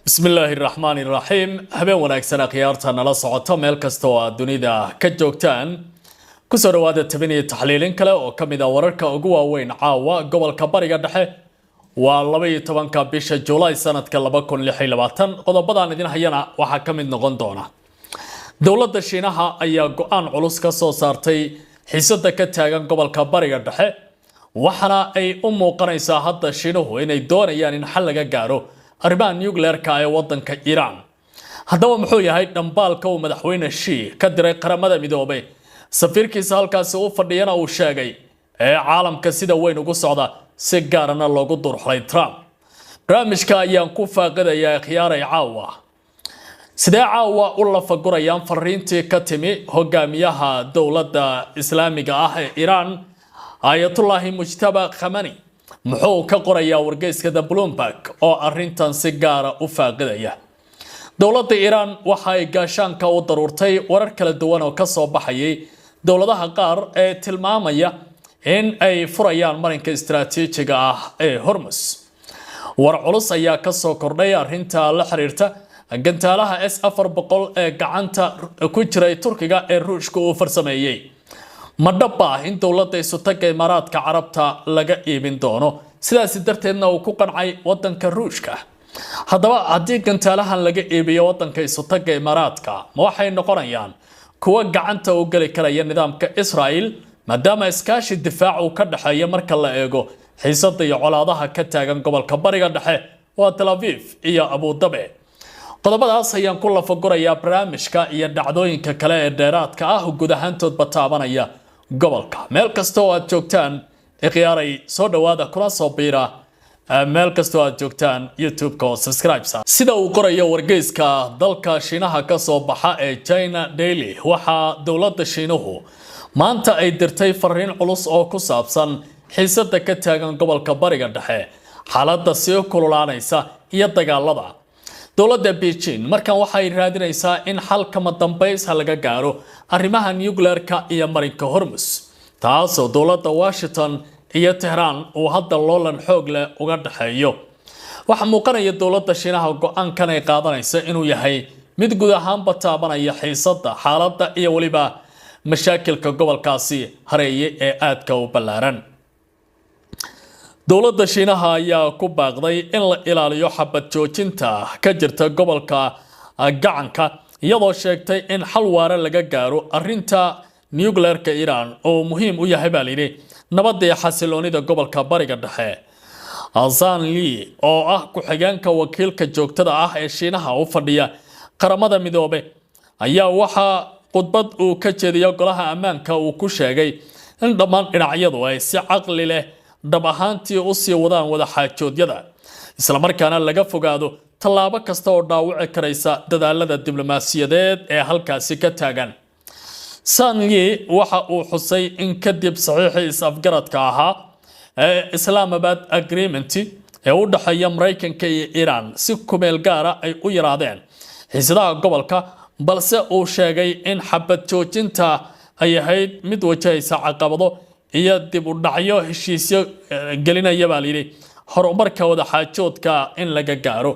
Bismillaahi raxmaani raxiim. Habeen wanaagsan, akhyaarta nala socota meel kasta oo aad dunida ka joogtaan. Kusoo dhawaada tabin iyo taxliilin kale oo ka mid ah wararka ugu waaweyn caawa gobolka Bariga Dhexe. Waa 12-ka bisha Juulaay sanadka 2026. Qodobadaan idin hayana waxaa ka mid noqon doona: dowladda Shiinaha ayaa go-aan culus ka soo saartay xiisada ka taagan gobolka Bariga Dhexe, waxaana ay u muuqanaysaa hadda Shiinuhu inay doonayaan in xal laga gaaro arrimaha nuclearka ee wadanka Iiraan. Haddaba, muxuu yahay dhambaalka uu madaxweyne Shi ka diray Qaramada Midoobay, safiirkiisa halkaasi u fadhiyana uu sheegay, ee caalamka sida weyn ugu socda, si gaarana loogu durxulay Trump? Barnaamijka ayaan ku faaqidayaa, akhyaaray. Caawa sidee caawa u lafagurayaan fariintii ka timi hogaamiyaha dowladda Islaamiga ah ee Iiraan, Ayatullaahi Mujtaba Khamani? Muxuu ka qorayaa wargeyska The Bloomberg oo arintan si gaara u faaqidaya? Dowladda Iiraan waxa ay gaashaanka u daruurtay warar kala duwan oo kasoo baxayay dowladaha qaar ee tilmaamaya in ay furayaan marinka istaraatiijiga ah ee Hormus. War culus ayaa kasoo kordhay arinta la xiriirta gantaalaha S-400 ee gacanta ku jiray Turkiga ee Ruushka uu farsameeyey. Ma dhab ah in dowladda Isutaga Imaaraadka Carabta laga iibin doono, sidaasi darteedna uu ku qancay wadanka Ruushka? Haddaba, haddii gantaalahan laga iibiyo wadanka Isutaga Imaaraadka, ma waxay noqonayaan kuwo gacanta u geli karaya nidaamka Israel, maadaama iskaashi difaac uu ka dhexeeya marka la eego xiisada iyo colaadaha ka taagan gobolka Bariga Dhexe, waa Tel Aviv iyo Abudabe? Qodobadaas ayaan ku lafagurayaa barnaamijka iyo dhacdooyinka kale ee dheeraadka ah, guud ahaantoodba taabanaya gobolka. Meel kasta oo aad joogtaan, ikhyaaray, soo dhawaada kuna soo biira meel kastoo aad joogtaan YouTube-ka oo subscribe. Sida uu qorayo wargeyska dalka Shiinaha ka soo baxa ee China Daily, waxaa dowladda Shiinuhu maanta ay dirtay fariin culus oo ku saabsan xiisada ka taagan gobolka Bariga Dhexe, xaaladda sii kululaanaysa iyo dagaalada. Dowladda Beijing markan waxay raadinaysaa in xal kama dambaysa laga gaaro arrimaha nuclearka iyo marinka Hormus, taasoo dowladda Washington iyo Tehraan uu hadda loolan xoog leh uga dhexeeyo. Waxaa muuqanaya dowladda Shiinaha go-aankan ay qaadanaysa inuu yahay mid guud ahaanba taabanaya xiisada, xaaladda iyo weliba mashaakilka gobolkaasi hareeye ee aadka u ballaaran. Dowladda Shiinaha ayaa ku baaqday in la ilaaliyo xabad joojinta ka jirta gobolka gacanka, iyadoo sheegtay in xal waara laga gaaro arinta nuclearka Iiraan oo muhiim u yahay, baa layidhi, nabadda iyo xasiloonida gobolka Bariga Dhexe. Zhang Li, oo ah ku-xigeenka wakiilka joogtada ah ee Shiinaha u fadhiya Qaramada Midoobe, ayaa waxaa khudbad uu ka jeediya Golaha Ammaanka uu ku sheegay in dhammaan dhinacyadu ay si caqli leh dhab ahaantii u sii wadaan wada xaajoodyada, islamarkaana laga fogaado tallaabo kasta oo dhaawici karaysa dadaalada diblomaasiyadeed ee halkaasi ka taagan. Zhang Li waxa uu xusay in kadib saxiixii is-afgaradka ahaa ee Islamabad Agreement ee u dhexeeya Maraykanka iyo Iiraan si kumeel gaara ay u yaraadeen xiisadaha gobolka, balse uu sheegay in xabad joojinta ay ahayd mid wajahaysa caqabado iyo dib u dhacyo heshiisyo gelinaya, baa layidhi, horumarka wadaxaajoodka in laga gaaro.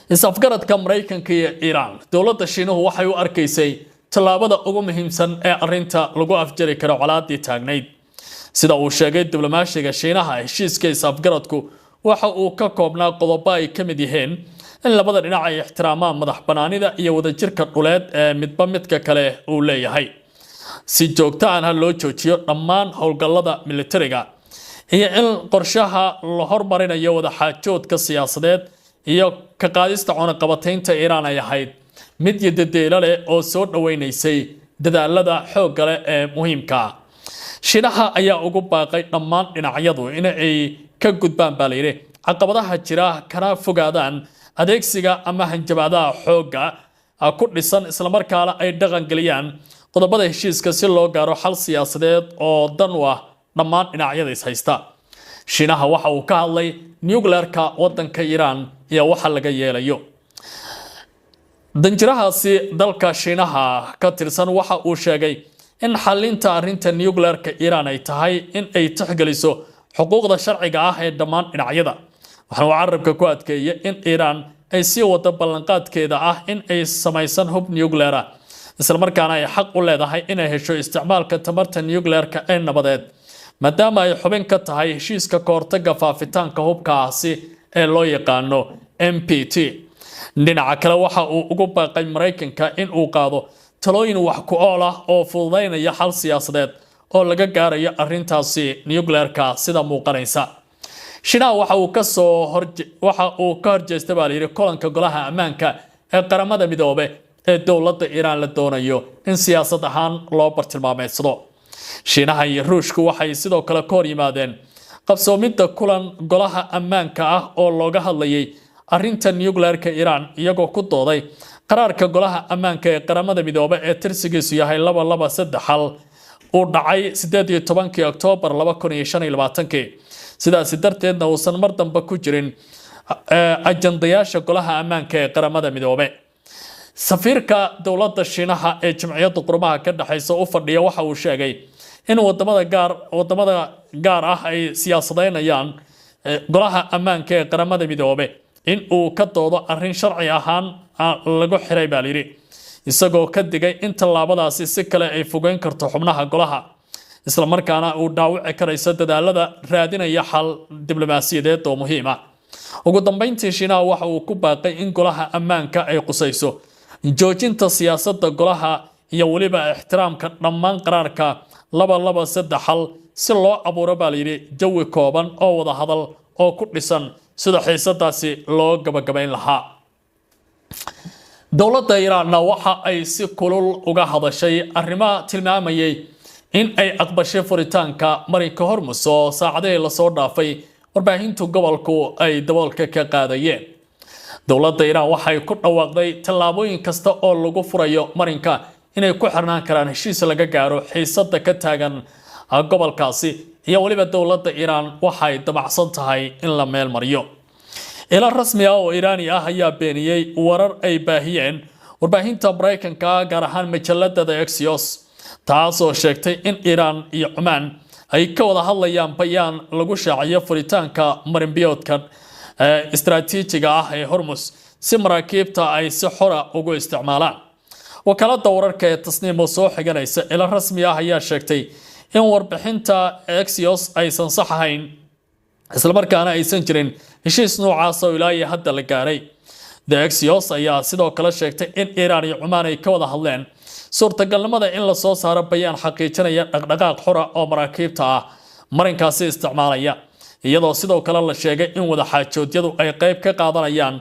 Is-afgaradka Maraykanka iyo Iiraan, dowladda Shiinuhu waxay u arkaysay tallaabada ugu muhiimsan ee arinta lagu afjari karo colaadii taagnayd. Sida uu sheegay diblomaashiga Shiinaha, heshiiska is-afgaradku waxa uu ka koobnaa qodobo ay ka mid yihiin in labada dhinac ay ixtiraamaan madax banaanida iyo wadajirka dhuleed ee midba midka kale uu leeyahay, si joogto ahna loo joojiyo dhammaan howlgallada militariga, iyo in qorshaha la hormarinayo wadaxaajoodka siyaasadeed iyo ka qaadista cunaqabataynta Iiraan ay ahayd mid yadadeelo leh oo soo dhaweynaysay dadaalada xoogga leh ee muhiimka ah. Shiinaha ayaa ugu baaqay dhammaan dhinacyadu in ay ka gudbaan, baa layidhi, caqabadaha jira, kana fogaadaan adeegsiga ama hanjabaadaha xoogga ku dhisan, islamarkaana ay dhaqangeliyaan qodobada heshiiska si loo gaaro xal siyaasadeed oo dan u ah dhammaan dhinacyada is haysta. Shiinaha waxa uu ka hadlay nuclearka wadanka Iiraan iyo waxa laga yeelayo. Danjirahaasi dalka Shiinaha ka tirsan waxa uu sheegay in xalinta arrinta nuclearka Iiraan ay tahay in ay tixgeliso xuquuqda sharciga ah ee dhammaan dhinacyada, waxaana uu carabka ku adkeeyay in Iiraan ay sii wado ballanqaadkeeda ah in ay samaysan hub nuclear ah, islamarkaana ay xaq u leedahay inay hesho isticmaalka tamarta nuclearka ee nabadeed, maadaama ay xubin ka tahay heshiiska kahortaga faafitaanka hubkaasi ee loo yaqaano NPT. Dhinaca kale, waxa uu ugu baaqay Maraykanka in uu qaado talooyin wax ku ool ah oo fududaynaya xal siyaasadeed oo laga gaarayo arrintaasi nuclearka. Sida muuqanaysa, Shiinaha waxa uu ka horjeestay, baa layidhi, kulanka Golaha Ammaanka ee Qaramada Midoobe ee dowladda Iiraan la doonayo in siyaasad ahaan loo bartilmaameedsado. Shiinaha iyo Ruushku waxay sidoo kale ka hor yimaadeen qabsoomidda kulan Golaha Ammaanka ah oo looga hadlayay arrinta nuclearka Iiraan, iyagoo ku dooday qaraarka Golaha Ammaanka ee Qaramada Midoobe ee tirsigiisu yahay 2231 uu dhacay 18-kii Oktoobar 2025-kii, sidaasi darteedna uusan mar dambe ku jirin ajandayaasha Golaha Ammaanka ee Qaramada Midoobe. Safiirka dowladda Shiinaha ee Jimciyadda Quruumaha ka Dhexaysa u fadhiya waxa uu sheegay in wadamada gaar ah ay siyaasadeynayaan Golaha Ammaanka ee Qaramada Midoobe in uu ka doodo arrin sharci ahaan lagu xiray, baa layidhi, isagoo ka digay in tallaabadaasi si kale ay fogeyn karto xubnaha golaha, islamarkaana uu dhaawici karayso dadaalada raadinaya xal diblomaasiyadeed oo muhiim ah. Ugu dambeyntii, Shiinaha waxa uu ku baaqay in Golaha Ammaanka ay qusayso joojinta siyaasadda golaha iyo weliba ixtiraamka dhammaan qaraarka 2231, si loo abuuro, baa layidhi, jawi kooban oo wada hadal oo ku dhisan sida xiisadaasi loo gabagabayn lahaa. Dowladda Iiraanna waxa ay si kulul uga hadashay arrimaha tilmaamayay in ay aqbashay furitaanka marinka Hormus oo saacadihii lasoo dhaafay warbaahintu gobolku ay daboolka ka qaadayeen. Dowladda Iiraan waxay ku dhawaaqday tallaabooyin kasta oo lagu furayo marinka inay ku xirnaan karaan heshiis laga gaaro xiisada ka taagan gobolkaasi iyo weliba dowladda Iiraan waxay damacsan tahay in la meel mariyo. Ilo rasmi ah oo Iiraani ah ayaa beeniyey warar ay baahiyeen warbaahinta Maraykanka, gaar ahaan majalada The Axios, taasoo sheegtay in Iiraan iyo Cumaan ay ka wada hadlayaan bayaan lagu shaaciyo furitaanka marinbiyoodka istaraatiijiga ah ee Hormus si maraakiibta ay si xora ugu isticmaalaan. Wakaalada wararka ee Tasniim oo soo xiganaysa ilo rasmi ah ayaa sheegtay in warbixinta Axios aysan sax ahayn, islamarkaana aysan jirin heshiis noocaas oo ilaa iyo hadda la gaaray. The Axios ayaa sidoo kale sheegtay in Iiraan iyo Cumaan ay ka wada hadleen suurtagalnimada in lasoo saaro bayaan xaqiijinaya dhaqdhaqaaq xora oo maraakiibta ah marinkaasi isticmaalaya, iyadoo sidoo kale la sheegay in wadaxaajoodyadu ay qayb ka qaadanayaan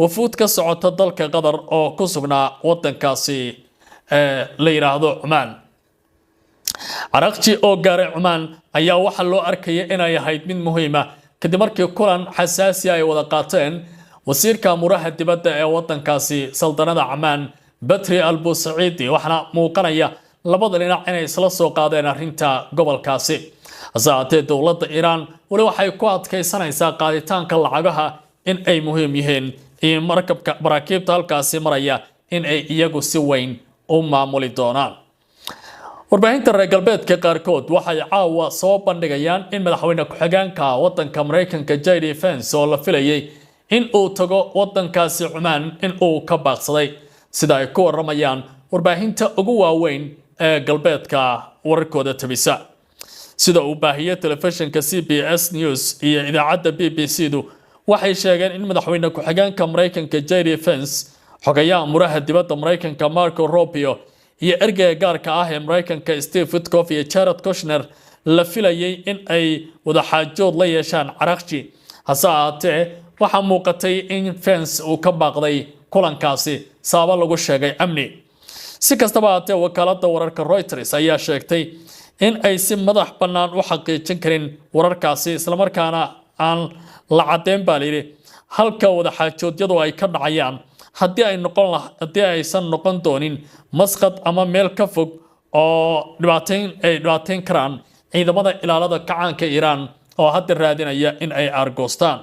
wafuud ka socota dalka Qatar oo ku sugnaa wadankaasi la yidhaahdo Cumaan. Caraqji oo gaaray Cumaan ayaa waxaa loo arkaya inay ahayd mid muhiima, kadib markii kulan xasaasi ay wada qaateen wasiirka amuraha dibadda ee wadankaasi Saldanada Camaan, Batri Albusaciidi, waxaana muuqanaya labada dhinac inay isla soo qaadeen arrinta gobolkaasi. Hase haatee, dowladda Iiraan weli waxay ku adkaysanaysaa qaaditaanka lacagaha in ay muhiim yihiin iyo markabka maraakiibta halkaasi maraya in ay iyagu si weyn u maamuli doonaan. Warbaahinta reer galbeedka qaarkood waxay caawa soo bandhigayaan in madaxweyne ku-xigeenka wadanka Maraykanka J D Vance, oo la filayay in uu tago wadankaasi Cumaan, in uu ka baaqsaday, sida ay ku waramayaan warbaahinta ugu waaweyn ee galbeedka wararkooda tabisa. Sida uu baahiyey telefishinka CBS News iyo idaacadda BBC du, waxay sheegeen in madaxweyne ku-xigeenka Maraykanka J D Vance, xogayaha amuraha dibadda Maraykanka Marco Rubio iyo ergeyga gaarka ah ee Maraykanka Steve Witkoff iyo Jared Kushner la filayay in ay wadaxaajood la yeeshaan Carakji. Hase ahaatee, waxaa muuqatay in Vance uu ka baaqday kulankaasi sababo lagu sheegay amni. Si kastaba haatee, wakaalada wararka Reuters ayaa sheegtay in ay si madax bannaan u xaqiijin karin wararkaasi, islamarkaana aan la caddeyn, baa layidhi, halka wadaxaajoodyadu ay ka dhacayaan, haddii aysan noqon doonin Masqad ama meel ka fog oo dhibaateyn ay dhibaateyn karaan ciidamada ilaalada kacaanka Iiraan oo hadda raadinaya in ay aargoostaan.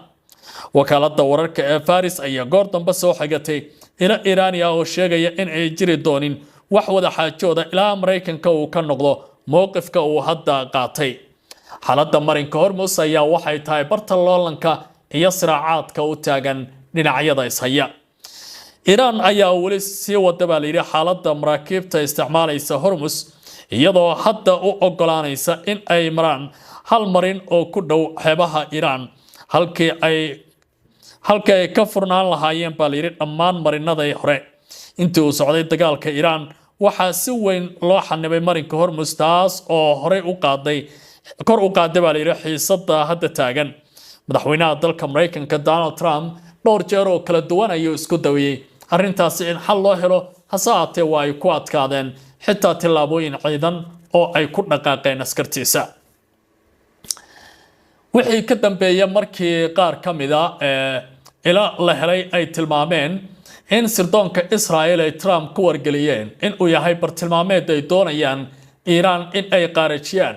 Wakaalada wararka ee Faris ayaa goor dambe soo xigatay ilo Iiraani ah oo sheegaya in ay jiri doonin wax wadaxaajooda ilaa Maraykanka uu ka noqdo mowqifka uu hadda qaatay. Xaaladda marinka Hormus ayaa waxay tahay barta loolanka iyo siraacaadka u taagan. Dhinacyada ishaya Iiraan ayaa weli sii wada, baa layidhi, xaaladda maraakiibta isticmaalaysa Hormus, iyadoo hadda u ogolaanaysa in ay maraan hal marin oo ku dhow xeebaha Iiraan, halkii ay ka furnaan lahaayeen, baa layidhi, dhammaan marinadii hore. Intii uu socday dagaalka Iiraan, waxaa si weyn loo xanibay marinka Hormus, taas oo horey u qaaday, kor u qaaday, baa layidhi, xiisada hadda taagan. Madaxweynaha dalka Maraykanka Donald Trump dhowr jeer oo kala duwan ayuu isku dawiyey arrintaasi in xal loo helo, hase ahaatee waa ay ku adkaadeen, xitaa tillaabooyin ciidan oo ay ku dhaqaaqeen askartiisa. Wixii ka dambeeya markii qaar ka mida ee ila la helay ay tilmaameen in sirdoonka Israel ay Trump ku wargeliyeen in uu yahay bartilmaameed ay doonayaan Iiraan in ay qaarajiyaan,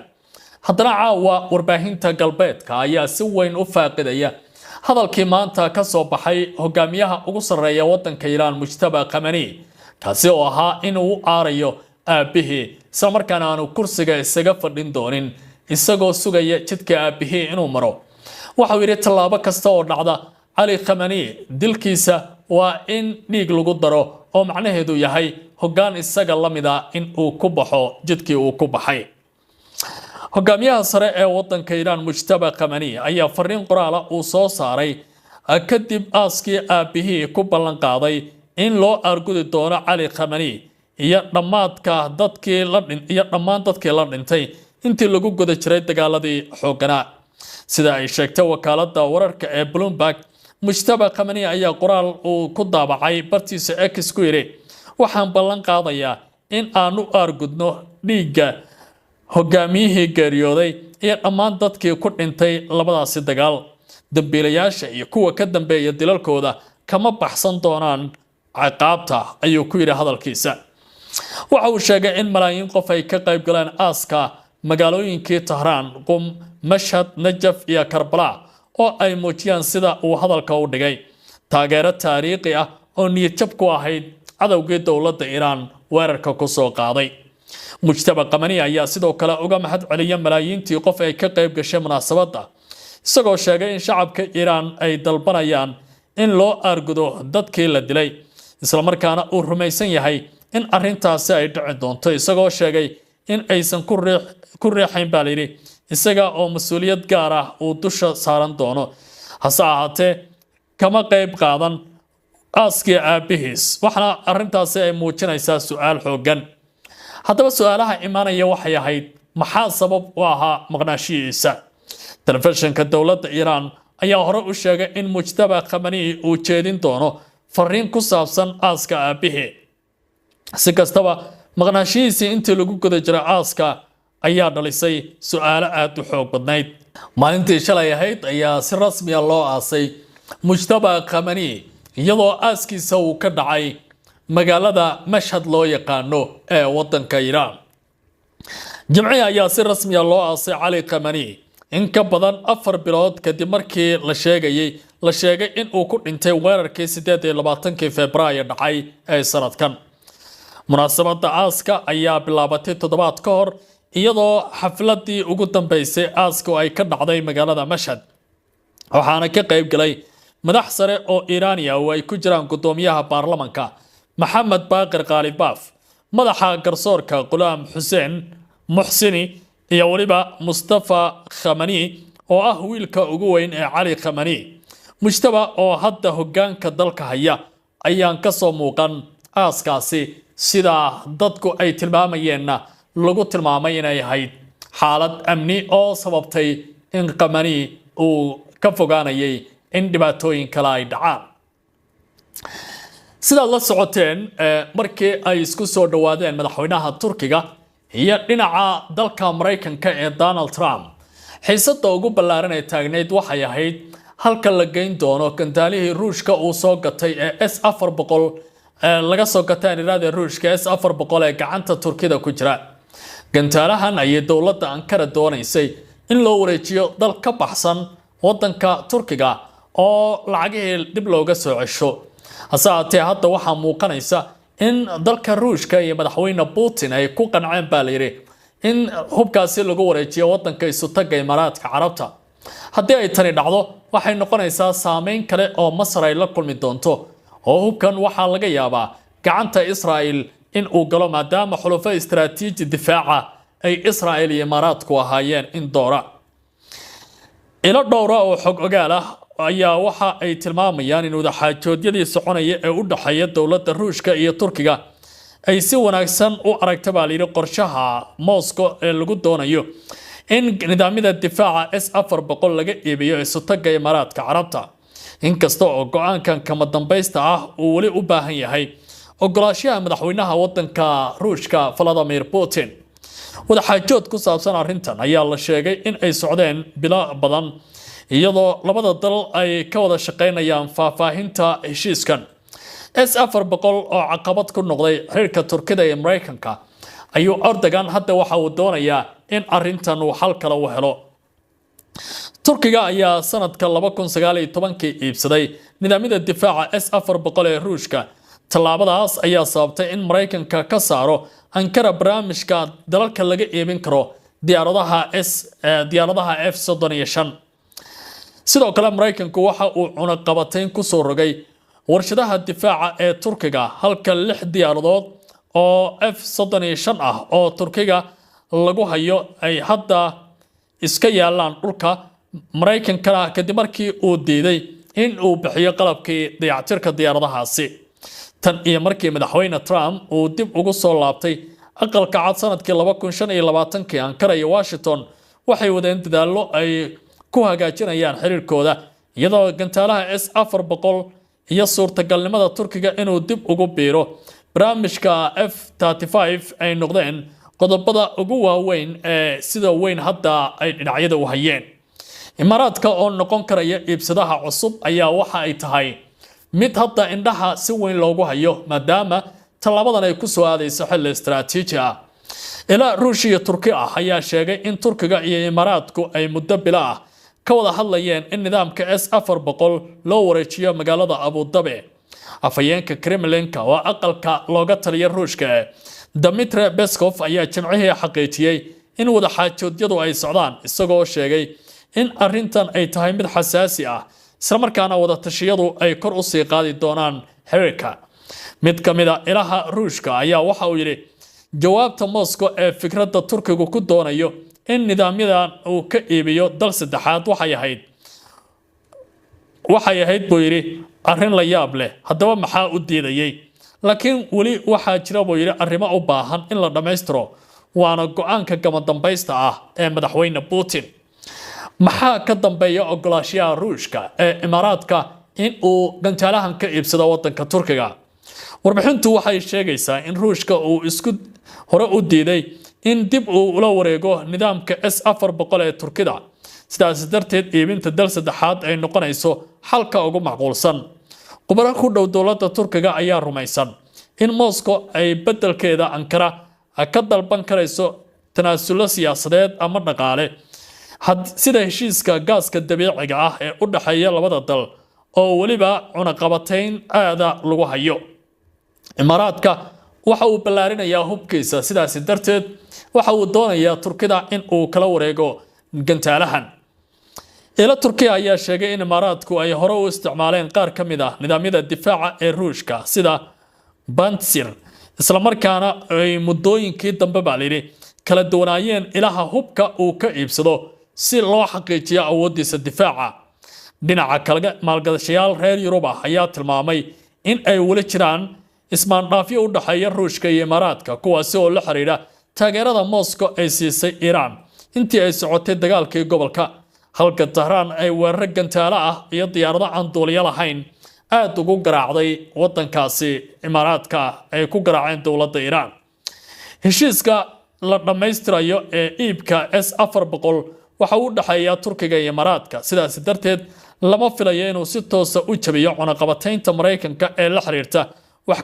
haddana caawa warbaahinta galbeedka ayaa si weyn u faaqidaya hadalkii maanta ka soo baxay hogaamiyaha ugu sarreeya waddanka Iiraan, Mujtaba Khamani, kaasi oo ahaa inuu u aarayo aabbihii, islamarkaana aanu kursiga isaga fadhin doonin isagoo sugaya jidka aabbihii inuu maro. Waxauu yidhi, tallaabo kasta oo dhacda Cali Khamani dilkiisa waa in dhiig lagu daro, oo macnaheedu yahay hoggaan isaga la mida in uu ku baxo jidkii uu ku baxay. Hogaamiyaha sare ee wadanka Iiraan, Mujtaba Khamani, ayaa fariin qoraala uu soo saaray kadib aaskii aabbihii ku ballan qaaday in loo aargudi doono Cali Khamani iyo dhammaadka dadkii la iyo dhammaan dadkii la dhintay intii lagu guda jiray dagaaladii xoogganaa. Sida ay sheegtay wakaaladda wararka ee Bloomberg, Mujtaba Khamani ayaa qoraal uu ku daabacay bartiisa X ku yidhi, "Waxaan ballan qaadayaa in aan u aargudno dhiigga hogaamiyihii geeriyooday iyo dhammaan dadkii ku dhintay labadaasi dagaal. Dambiilayaasha iyo kuwa ka dambeeya dilalkooda kama baxsan doonaan ciqaabta," ayuu ku yidhi hadalkiisa. Waxa uu sheegay in malaayiin qof ay ka qayb galeen aaska magaalooyinkii Tahraan, Qum, Mashhad, Najaf iyo Karbala, oo ay muujiyaan, sida uu hadalka u dhigay, taageero taariikhi ah oo niyadjab ku ahayd cadowgii dowladda Iiraan weerarka ku soo qaaday. Mujtaba Qamani ayaa sidoo kale uga mahad celiya malaayiintii qof ay ka qayb gashay munaasabadda, isagoo sheegay in shacabka Iiraan ay dalbanayaan in loo aargudo dadkii la dilay, islamarkaana uu rumaysan yahay in arrintaasi ay dhici doonto, isagoo sheegay in aysan ku riixayn, baa layidhi, isaga oo mas-uuliyad gaar ah uu dusha saaran doono. Hase ahaatee kama qayb qaadan aaskii aabbihiis, waxaana arrintaasi ay muujinaysaa su-aal xooggan. Haddaba su-aalaha imaanaya waxay ahayd, maxaa sabab u ahaa maqnaashihiisa? Telefishinka dowladda Iiraan ayaa hore u sheegay in Mujtaba Khamani uu jeedin doono fariin ku saabsan aaska aabbihii. Si kastaba, maqnaashihiisii intii lagu guda jiray aaska ayaa dhalisay su-aalo aada u xoog badnayd. Maalintii shalay ahayd ayaa si rasmiya loo aasay Mujtaba Khamani, iyadoo aaskiisa uu ka dhacay magaalada Mashhad loo yaqaano ee wadanka Iiraan. Jimcihi ayaa si rasmiya loo aasay Cali Khamani, in ka badan 4 bilood kadib markii la sheegay in uu ku dhintay weerarkii 28-kii Febraayo dhacay ee sanadkan. Munaasabadda aaska ayaa bilaabatay toddobaad ka hor, iyadoo xafladii ugu dambeysay aaska ay ka dhacday magaalada Mashhad, waxaana ka qayb galay madax sare oo Iiraaniya oo ay ku jiraan guddoomiyaha baarlamanka Maxamed Baaqir Qaalibaaf, madaxa garsoorka Qulaam Xuseen Muxsini iyo weliba Mustafa Khamani oo ah wiilka ugu weyn ee Cali Khamani. Mujtaba oo hadda hoggaanka dalka haya ayaan ka soo muuqan aaskaasi, sida dadku ay tilmaamayeenna lagu tilmaamay inay ahayd xaalad amni oo sababtay in Khamani uu ka fogaanayay in dhibaatooyin kale ay dhacaan. Sidaad la socoteen, markii ay isku soo dhowaadeen madaxweynaha Turkiga iyo dhinaca dalka Maraykanka ee Donald Trump, xiisadda ugu ballaaran ee taagnayd waxay ahayd halka la geyn doono gantaalihii Ruushka uu soo gatay ee S-400, laga soo gatay aan Ruushka, S-400 ee gacanta Turkida ku jira. Gantaalahan ayay dowladda Ankara doonaysay in loo wareejiyo dal ka baxsan wadanka Turkiga oo lacagihii dib looga soo cesho. Hase ahaatee hadda waxaa muuqanaysa in dalka Ruushka iyo madaxweyne Putin ay ku qanceen, baa layidhi, in hubkaasi lagu wareejiyo wadanka Isutagga Imaaraadka Carabta. Haddii ay tani dhacdo, waxay noqonaysaa saameyn kale oo Masar ay la kulmi doonto, oo hubkan waxaa laga yaabaa gacanta Israa'il in uu galo, maadaama xulufo istaraatiiji difaaca ay Israa'il iyo Imaaraadku ahaayeen in doora. Ilo dhowra oo xog ogaal ah ayaa waxa ay tilmaamayaan in wadaxaajoodyadii soconaya ee u dhexeeya dowladda Ruushka iyo Turkiga ay si wanaagsan u aragta, baa layidhi, qorshaha Moscow ee lagu doonayo in nidaamyada difaaca S-400 laga iibiyo Isutagga Imaaraadka Carabta, inkasta oo go-aankan kama dambaysta ah uu weli u baahan yahay ogolaanshaha madaxweynaha wadanka Ruushka, Vladimir Putin. Wadaxaajood ku saabsan arrintan ayaa la sheegay in ay socdeen bilo badan, iyadoo labada dal ay ka wada shaqaynayaan faahfaahinta heshiiskan. S-400 oo caqabad ku noqday xiriirka Turkida iyo Maraykanka ayuu Erdogan hadda waxa uu doonayaa in arrintan uu xal kale u helo. Turkiga ayaa sanadka 2019-kii iibsaday nidaamyada difaaca S-400 ee Ruushka. Tallaabadaas ayaa sababtay in Maraykanka ka saaro Ankara barnaamijka dalalka laga iibin karo diyaaradaha F-35. Sidoo kale, Maraykanku waxa uu cunaqabatayn kusoo rogay warshadaha difaaca ee Turkiga, halka lix diyaaradood oo F-35 ah oo Turkiga lagu hayo ay hadda iska yaalaan dhulka Maraykankana, kadib markii uu diiday in uu bixiyo qalabkii dayactirka diyaaradahaasi. Tan iyo markii madaxweyne Trump uu dib ugu soo laabtay Aqalka Cad sanadkii 2025-kii, Ankara iyo Washington waxay wadeen dadaallo ay ku hagaajinayaan xiriirkooda, iyadoo gantaalaha S-400 iyo suurtagalnimada Turkiga inuu dib ugu biiro barnaamijka F-35 ay noqdeen qodobada ugu waaweyn ee sida weyn hadda ay dhinacyada u hayeen. Imaaraadka oo noqon karaya iibsadaha cusub ayaa waxa ay tahay mid hadda indhaha si weyn loogu hayo, maadaama tallaabadan ay ku soo aadayso xilli istaraatiiji ah. Ilaa Ruush iyo Turki ah ayaa sheegay in Turkiga iyo Imaaraadku ay muddo bilo ah ka wada hadlayeen in nidaamka S-400 loo wareejiyo magaalada Abudabi. Afhayeenka Kremlinka oo aqalka looga taliya Ruushka, Dmitri Peskov, ayaa Jimcihii xaqiijiyey in wadaxaajoodyadu ay socdaan, isagoo sheegay in arrintan ay tahay mid xasaasi ah, islamarkaana wadatashiyadu ay kor u sii qaadi doonaan xiriirka. Mid ka mid a ilaha Ruushka ayaa waxa uu yidhi, jawaabta Moscow ee fikradda Turkigu ku doonayo in nidaamyadan uu ka iibiyo dal saddexaad waxay ahayd, buu yidhi, arrin la yaab leh. Haddaba maxaa u diidayay? Laakiin weli waxaa jira, buu yidhi, arrimo u baahan in la dhammaystiro, waana go-aanka gama dambaysta ah ee madaxweyne Putin. Maxaa ka dambeeya ogolaashaha Ruushka ee Imaaraadka in uu gantaalahan ka iibsado wadanka Turkiga? Warbixintu waxay sheegaysaa in Ruushka uu isku hore u diiday in dib uu ula wareego nidaamka S-400 ee Turkida, sidaas darteed iibinta dal saddexaad ay noqonayso xalka ugu macquulsan. Khubaro ku dhow dowladda Turkiga ayaa rumaysan in Moscow ay beddelkeeda Ankara ka dalban karayso tanaasullo siyaasadeed ama dhaqaale, sida heshiiska gaaska dabiiciga ah ee u dhexeeya labada dal oo weliba cunaqabatayn aada lagu hayo. Imaaraadka waxa uu ballaarinayaa hubkiisa, sidaasi darteed waxa uu doonayaa Turkida in uu kala wareego gantaalahan. Ilo Turkiya ayaa sheegay in Imaaraadku ay hore u isticmaaleen qaar ka mid ah nidaamyada difaaca ee Ruushka sida Pantsir, islamarkaana ay muddooyinkii dambe, baa layidhi, kala duwanaayeen ilaha hubka uu ka iibsado si loo xaqiijiyo awooddiisa difaaca. Dhinaca kale, maalgashayaal reer Yurub ah ayaa tilmaamay in ay weli jiraan ismaandhaafyo u dhexeeya Ruushka iyo Imaaraadka, kuwaasi oo la xiriira taageerada Moscow ay siisay Iiraan intii ay socotay dagaalkii gobolka, halka Tahraan ay weeraro gantaalo ah iyo diyaarado aan duuliyo lahayn aada ugu garaacday wadankaasi Imaaraadka ay ku garaaceen dowladda Iiraan. Heshiiska la dhammaystirayo ee iibka S-400 waxa uu u dhexeeyaa Turkiga iyo Imaaraadka, sidaasi darteed lama filayo inuu si toosa u jabiyo cunaqabataynta Maraykanka ee la xiriirta wax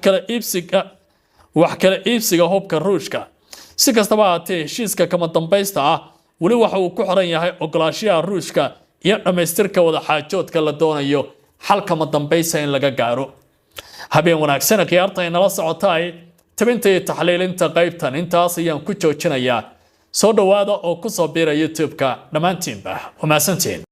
kala iibsiga hubka Ruushka. Si kastaba ahaatee, heshiiska kama dambaysta ah weli waxa uu ku xiran yahay ogolaanshaha Ruushka iyo dhammaystirka wadaxaajoodka la doonayo xal kama dambaysa in laga gaaro. Habeen wanaagsan, khiyaarta ay nala socotaay. Tabinta iyo taxliilinta qaybtan intaas ayaan ku joojinayaa. Soo dhowaada oo ku soo biira YouTube-ka dhammaantiinba. Waa mahadsantiin.